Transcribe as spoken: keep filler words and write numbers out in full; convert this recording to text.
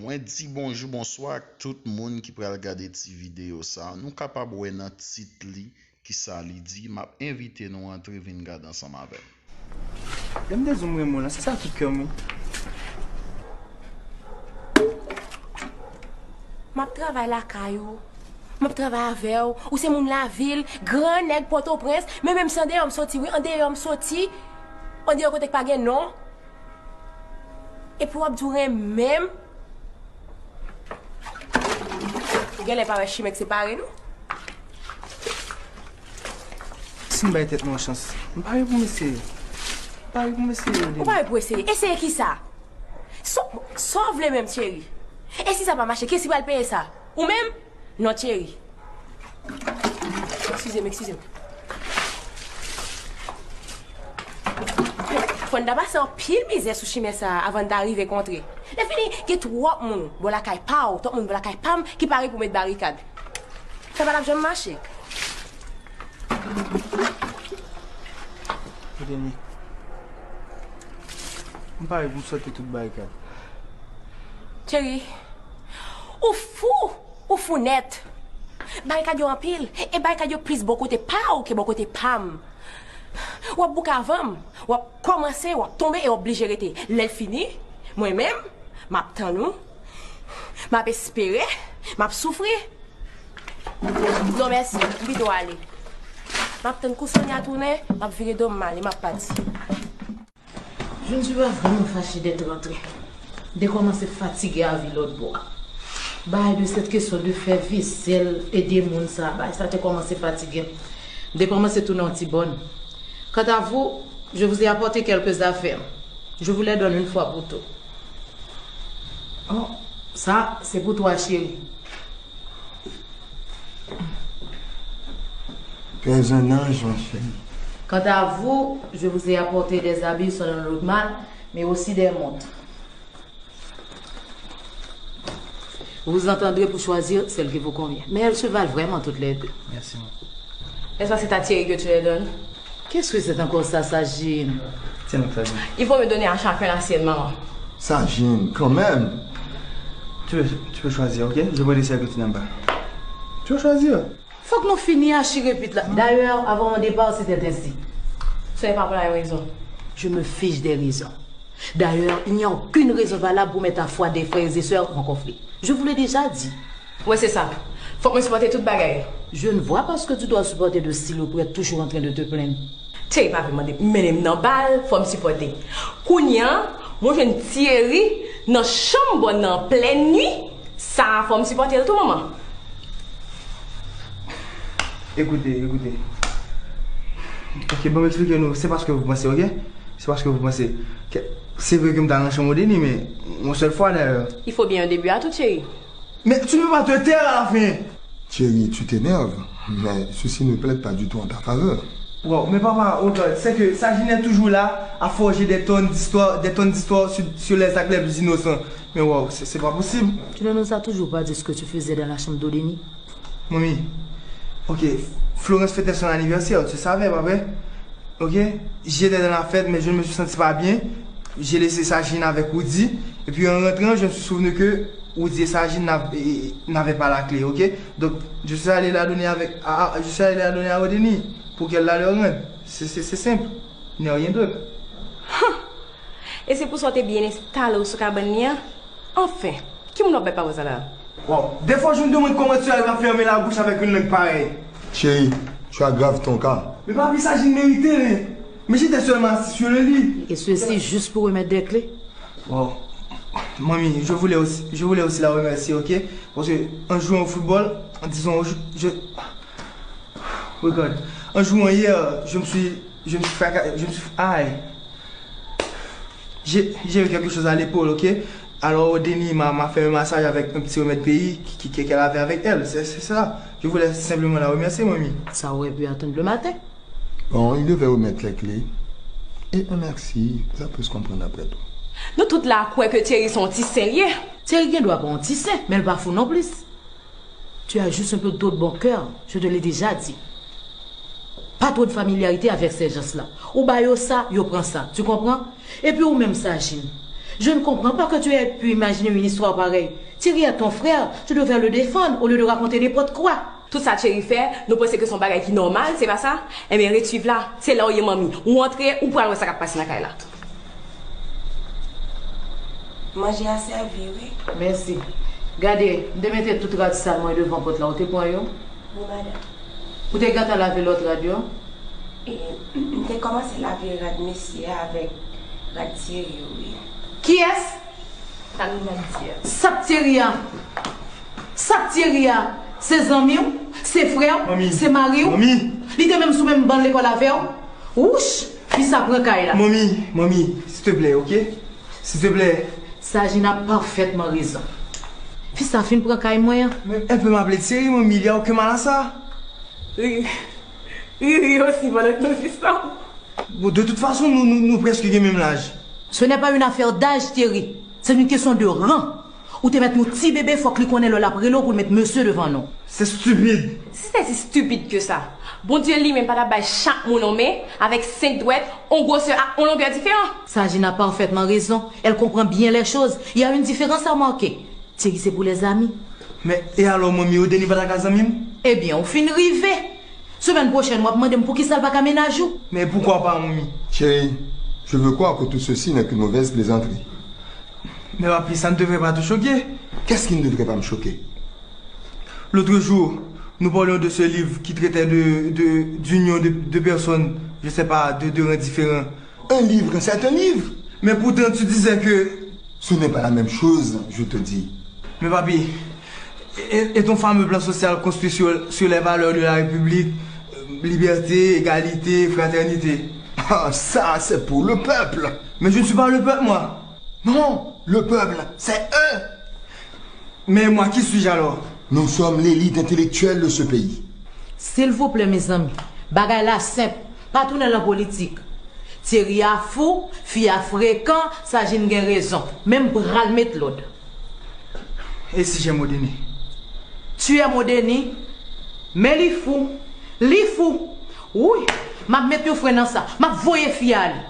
Mwen di bonjou, bonswa ak tout moun ki pral gade ti videyo sa. Nou kapab wè nan tit li kisa li di. M ap envite nou antre vin gade ansanm avè m. Lè m te di w m renmen w lan, se sa ki kè m wi. M ap travay lakay ou. M ap travay avè w. Ou se moun lavil, gran nèg Pòtoprens. Men menm si andeyò m soti, wi, andeyò m soti. Andeyò kote k pa gen non. Epi w ap di w renmen m. Ou genlè pa wè chimen k separe nou? Si m bay tèt mwen yon chans, m pare pou m eseye. M pare pou m eseye, Odeni. Ou pare pou eseye? Eseye kisa? Sa, sa w vle menm, cheri? E si sa pa mache, kiyès ki pral peye sa? Ou menm? Non, cheri. Eskize m, eskize m. Fò n ta pase anpil mizè sou chimen sa a avan n ta rive kontre. Lè fini, gen twòp moun bò lakay pa w, twòp moun bò lakay pa m ki pare pou met barikad. Sa pa t ap janm mache. Odeni, m pare pou m sòti tout barikad. Cheri, ou fou! Ou fou nèt. Barikad yo anpil, e barikad yo plis bò kote pa w ke bò kote pa m. W ap bouke avan m, w ap kòmanse, w ap tonbe e w ap blije rete. Lè l fini, mwen menm, m ap tann ou, m ap espere, m ap soufri. Non mèsi, m pito ale. M ap tann kou Sonia tounen, m ap vire do m, m ale, m ap pati. Je ne suis pas vraiment fâchée d'être rentrée. M te kòmanse fatige a viv lòt bò a. Bagay de cette question de fè vesèl, ede moun sa, bagay sa te kòmanse fatige m. M te kòmanse tounen yon ti bòn. Quant à vous, je vous ai apporté quelques affaires. Je vous les donne une fois pour toutes. Oh, sa, se pou twa, cheri. Tu es un ange, ma chérie. Quant à vous, je vous ai apporté des habits selon le normal, mais aussi des montres. Vous vous entendrez pour choisir celle qui vous convient. Mais elles se valent vraiment toutes les deux. Merci, maman. N'est-ce pas, c'est à Thierry que tu les donnes? Qu'est-ce que c'est encore ça, Sajine? Tiens donc, Sajine. Il faut me donner à chacun la sienne, maman. Sajine, quand même. Tu peux, tu peux choisir, ok? Je vais essayer que tu n'aimes pas. Tu peux choisir. Fòk nou fini a chire pit la. D'ailleurs, avant mon départ, c'était ainsi. Ce n'est pas pour la même raison. Je me fiche des raisons. D'ailleurs, il n'y a aucune raison valable pour mettre la foi des frères et sœurs en conflit. Je vous l'ai déjà dit. Wè, se sa. Fòk mwen sipòte tout bagay. Je ne vois pas ce que tu dois supporter de si le prêtre toujours en train de te plaindre. Thierry pa vle mande, mennen m nan bal, fò m sipòte. Kounye a, mwen jwenn Thierry nan chanm bòn nan an plèn nwi. Sa a, fò m sipòte l tou, manman. Écoutez, écoutez. Ok, bon, m eksplike nou. C'est pas ce que vous pensez, ok? C'est pas ce que vous pensez. Ok, c'est vrai que m t al nan chanm Odeni, men yon sèl fwa, d'ailleurs. Il faut bien un début à tout, chéri. Mais tu ne peux pas te taire à la fin. Thierry, tu t'énerves, mais ceci ne plaide pas du tout en ta faveur. Wow, mais papa, regarde, c'est que Sajine est toujours là à forger des tonnes d'histoires, des tonnes d'histoires sur, sur les actes les plus innocents. Mais wow, c'est, c'est pas possible. Tu ne nous as toujours pas dit ce que tu faisais dans la chambre d'Odeni. Manmi, ok, Florence fêtait son anniversaire, tu savais, pas vrai? Ok, j'étais dans la fête, mais je ne me suis senti pas bien. J'ai laissé Sajine avec Woody. Et puis en rentrant, je me suis souvenu que Woody et Sajine n'av- et- et- n'avaient pas la clé, ok? Donc, je suis allé la donner avec, à, à- je suis allé la donner à Odeni pour qu'elle la leur rende. C'est c'est- c'est simple. Il n'y a rien d'autre. E se pou sa w te byen enstale w sou kabann li an? Anfen, ki moun w ap bay pawòl sa la? Wow. Des fois, je me demande comment tu arrives à fermer la bouche avec une langue pareille. Chérie, tu aggraves ton cas. Mais papi, Sajine mérité, hein. Mais j'étais seulement assis sur le lit. Et ceci juste pour remettre des clés. Wow. Manmi, je voulais aussi, je voulais aussi la remercier, ok? Parce que en jouant au football, disons, je, je, regarde, en jouant hier, je me suis, je me suis fracassé, je me suis, aïe. J'ai, j'ai eu quelque chose à l'épaule, ok? Alors, Denis m'a, m'a fait un massage avec un petit remède pays qui, qui, qu'elle avait avec elle. C'est, c'est ça. Je voulais simplement la remercier, mamie. Ça aurait pu attendre le matin. Bon, il devait remettre les clés. Et un merci, ça peut se comprendre après tout. Nou tout la kwè ke Thierry se yon ti sen li ye. Thierry gen dwa pa yon ti sen, men l pa fou non plis. Tu as juste un peu trop de bon cœur, je te l'ai déjà dit. Pas trop de familiarité avec ces gens-là. Ou ba yo sa, yo pran sa. Tu comprends? Epi ou menm Sajin, Je ne comprends pas que tu aies pu imaginer une histoire pareille. Thierry est ton frère, tu devrais le défendre au lieu de raconter n'importe quoi. Tout sa Thierry fè, nou panse ke se yon bagay ki nòmal, se pa sa? Ebyen, ret swiv la. Se la w ye, manmi. Ou antre, ou pral wè sa k ap pase nan kay la. Manje a sèvi, wi. Mèsi. Gade, m te mete tout rad sal mwen devan pòt la, ou te pran yo? Wi, madanm. Ou te gentan lave lòt rad yo? E, m te kòmanse lave rad mesye a avèk rad Thierry yo, wi. Kiyès? Sa nou va di a. Sa k Thierry a? Sa k Thierry a? Se zanmi w? Se frè w? Manmi. Se mari w? Manmi. Li te menm sou menm ban lekòl avè w? Wouch! Fi sa pran kay la. Manmi, manmi, silteplè, oke? Silteplè. Sajina a pafètman rezon. Fi sa fin pran kay mwen an. Men elle peut m'appeler Thierry, manmi, il y a aucun mal à ça. Ri, ri, ri osi pandan ke nou di sa. Bon, de toute façon, nou, nou, nou prèske gen menm laj. Ce n'est pas une affaire d'âge, Thierry. C'est une question de rang. Ou te mèt yon ti bebe, fòk li konnen lè l ap rele w pou l met mesye devan non. C'est stupide. Si se si stupid ke sa, Bondye li menm pa t ap bay chak moun yon men avèk senk dwèt, yon gwosè ak yon longè diferan. Sajina a parfaitement raison. Elle comprend bien les choses. Il y a une différence à marquer. Thierry se pou lèzami. Men, e alò, manmi, Odeni pa ta ka zanmi m? Ebyen, ou fin rive. Semèn pwochèn, w ap mande m poukisa l pa ka mennaj ou. Mais pourquoi pas, manmi? Chérie, je veux croire que tout ceci n'est qu'une mauvaise plaisanterie. Mais papi, ça ne devrait pas te choquer. Qu'est-ce qui ne devrait pas me choquer? L'autre jour, nous parlions de ce livre qui traitait de, de, d'union de, de personnes, je sais pas, de, de rangs différents. Un livre, c'est un livre. Mais pourtant, tu disais que... Ce n'est pas la même chose, je te dis. Mais papi, et, et ton fameux plan social construit sur, sur les valeurs de la République, euh, liberté, égalité, fraternité. Ah, ça, c'est pour le peuple. Mais je ne suis pas le peuple, moi. Non, le peuple, c'est eux. Mais moi, qui suis-je alors? Nous sommes l'élite intellectuelle de ce pays. Silvouplè, mezanmi, bagay la senp, pa tounen l an politik. Thierry a fou, fi a frekan, Sajin gen rezon, men m pral met lòd. Et si j'aime Odeni? Tu aimes Odeni? Men li fou, li fou. Wouy, m ap met yon fren nan sa, m ap voye fi a ale.